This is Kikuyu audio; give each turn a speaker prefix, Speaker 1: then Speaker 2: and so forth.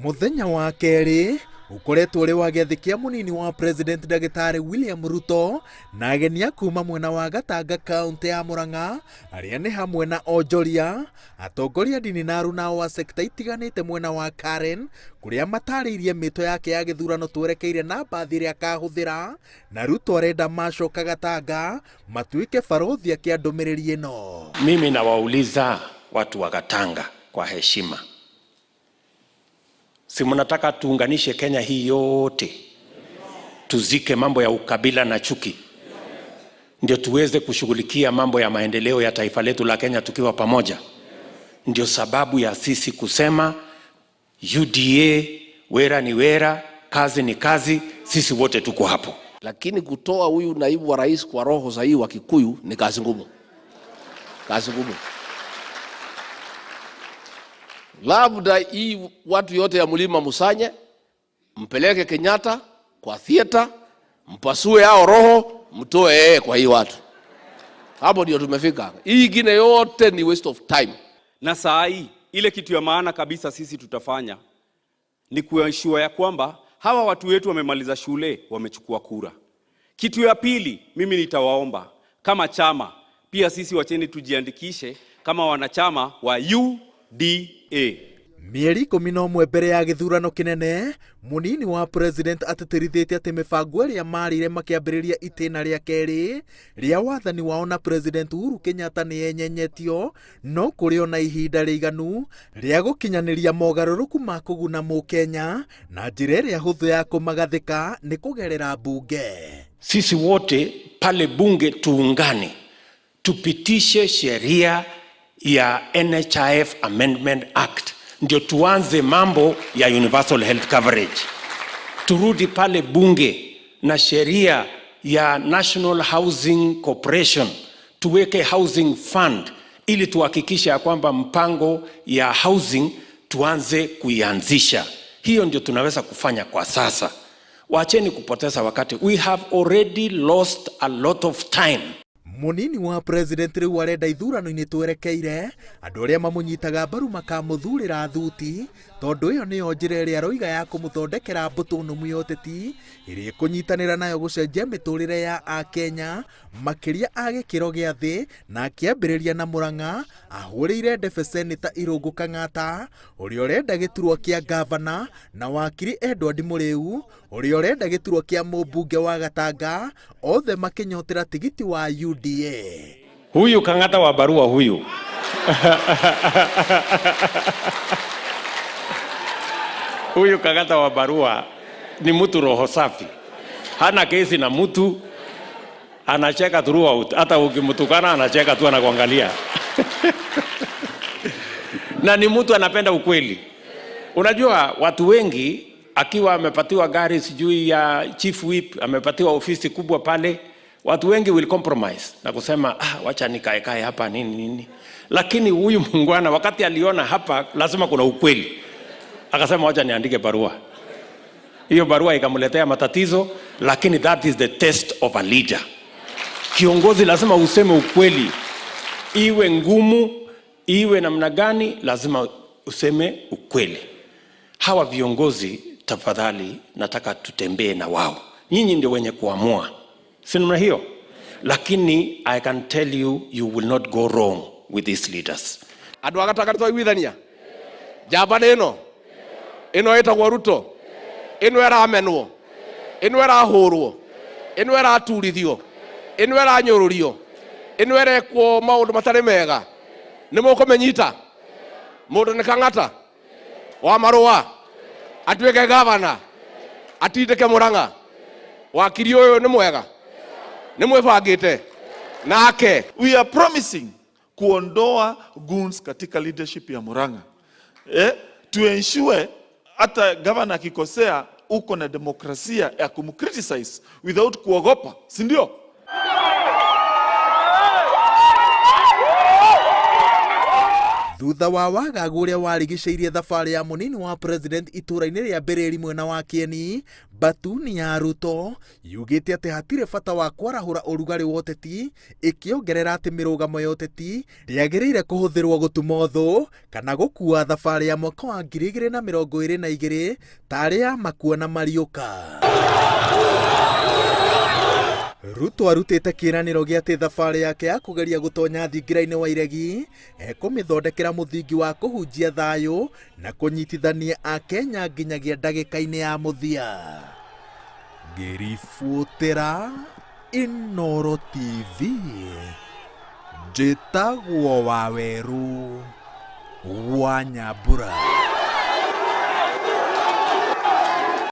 Speaker 1: Mũthenya wa kerĩ ũkoretwo ũrĩ wa gĩathĩ kĩa mũnini wa President Ndagĩtarĩ William Ruto na ageni a kuma mwena wa Gatanga kaunti ya Murang'a arĩa nĩ hamwe na onjoria, atongoria a ndini na arunao a sekta itiganĩte mwena wa Karen kũrĩa matarĩirie mĩto yake ya gĩthurano twerekeire na mbathi ĩrĩa akahũthĩra na Ruto arenda macoka Gatanga matuĩke barothi akĩa ndũmĩrĩri ĩno.
Speaker 2: Mimi nawauliza watu wa Gatanga kwa heshima, si mnataka tuunganishe Kenya hii yote, tuzike mambo ya ukabila na chuki, ndio tuweze kushughulikia mambo ya maendeleo ya taifa letu la Kenya tukiwa pamoja? Ndio sababu ya sisi kusema UDA, wera ni wera, kazi ni kazi, sisi wote tuko hapo.
Speaker 3: Lakini kutoa huyu naibu wa rais kwa roho sahihi wa Kikuyu ni kazi ngumu, kazi ngumu. Labda hii watu yote ya mlima musanye, mpeleke Kenyatta kwa theater, mpasue hao roho, mtoe yeye kwa hii watu. Hapo ndio tumefika. Hii ingine yote ni waste of time.
Speaker 4: Na saa hii ile kitu ya maana kabisa sisi tutafanya ni kuensure ya kwamba hawa watu wetu wamemaliza shule, wamechukua kura. Kitu ya pili, mimi nitawaomba kama chama pia sisi wacheni tujiandikishe kama wanachama wa UDA.
Speaker 1: Mĩeri 11 mbere ya gĩthurano kĩnene, mũnini wa president atĩtĩrithĩtie atĩ mĩbango ĩrĩa marĩire makĩambĩrĩria itĩna rĩa kerĩ rĩa wathani wao na President Uhuru Kenyatta nĩ yenyenyetio, no kũrĩ ona ihinda rĩiganu rĩa gũkinyanĩria mogarũrũku ma kũguna mũkenya na njĩra ĩrĩa hũthũ ya kũmagathĩka nĩ kũgerera mbunge.
Speaker 2: Sisi wote pale bunge tuungane, tupitishe sheria ya NHIF Amendment Act ndio tuanze mambo ya universal health coverage. Turudi pale bunge na sheria ya National Housing Corporation, tuweke housing fund ili tuhakikishe ya kwamba mpango ya housing tuanze kuianzisha. Hiyo ndio tunaweza kufanya kwa sasa. Waacheni kupoteza wakati. We have already lost a lot of time.
Speaker 1: Munini wa president rĩu arenda ithurano-inĩ twerekeire andũ arĩa mamũnyitaga mbaru makamũthurĩra thuti tondũ ĩyo nĩyo njĩra ĩrĩa aroiga ya kũmũthondekera mbũtũ nũmu ya ũteti ĩrĩa ĩkũnyitanĩra nayo gũcenjia mĩtũrĩre ya akenya makĩria a gĩkĩro gĩa thĩ na akĩambĩrĩria na Murang'a ahũrĩire ndebe seneta Irũngũ Kang'ata ũrĩa ũrenda gĩturwa kĩa gavana na wakiri Edward Mũrĩu ũrĩa ũrenda gĩturwa kĩa mũmbunge wa Gatanga othe makĩnyotera tigiti wa UDA.
Speaker 2: Huyu Kang'ata wa barua huyu huyu Kang'ata wa barua ni mtu roho safi, hana kesi na mtu, anacheka throughout. Hata ukimtukana anacheka tu, anakuangalia na ni mtu anapenda ukweli. Unajua watu wengi akiwa amepatiwa gari sijui ya chief whip, amepatiwa ofisi kubwa pale, watu wengi will compromise na kusema wacha nikaekae hapa nini nini. Lakini huyu muungwana wakati aliona hapa lazima kuna ukweli, akasema wacha niandike barua. Hiyo barua ikamletea matatizo, lakini that is the test of a leader. Kiongozi lazima useme ukweli, iwe ngumu iwe namna gani, lazima useme ukweli. Hawa viongozi tafadhali, nataka tutembee na wao. Nyinyi ndio wenye kuamua, si namna hiyo? Lakini I can tell you, you will not go wrong with these leaders.
Speaker 3: Andũ a Gatanga nĩtwaiguithania njamba nĩ ĩno ĩno ĩtagwo Ruto, ĩno ĩramenwo, ĩno ĩrahũrwo, ĩno ĩraturithio, ĩno ĩranyũrũrio, ĩno ĩrekwo maũndũ matarĩ mega, nĩ mũkũmĩnyita? Mũndũ nĩ Kang'ata wa marũa atuĩke gavana atindĩke Murang'a, wakiri ũyũ nĩ mwega, nĩ mwĩbangĩte nake.
Speaker 5: We are promising kuondoa goons katika leadership ya Murang'a, to ensure hata governor akikosea uko na demokrasia ya kumcriticize without kuogopa, si ndio?
Speaker 1: Thutha wa wagagu ũrĩa warigicĩirie thabarĩ ya mũnini wa president itũra-inĩ rĩa Mbĩrĩri mwena wa Kĩeni, Batuni ya Ruto yugĩte atĩ hatirĩ bata wa kwarahũra ũrugarĩ wa ũteti, ĩkĩongerera atĩ mĩrũgamo ya ũteti ndĩagĩrĩire kũhũthĩrwo gũtuma ũthũ kana gũkua thabarĩ ya mwaka wa 2022 tarĩ ya makua na mariũka. Ruto arutĩte kĩĩranĩro gĩa atĩ thabarĩ yake ya kũgeria gũtonya thingira-inĩ wa iregi ekũmĩthondekera mũthingi wa kũhunjia thayũ na kũnyitithania Akenya nginyagia ndagĩka-inĩ ya mũthia. Ngĩribũtĩra Inooro TV, njĩtagwo Wawerũ wa Nyambura.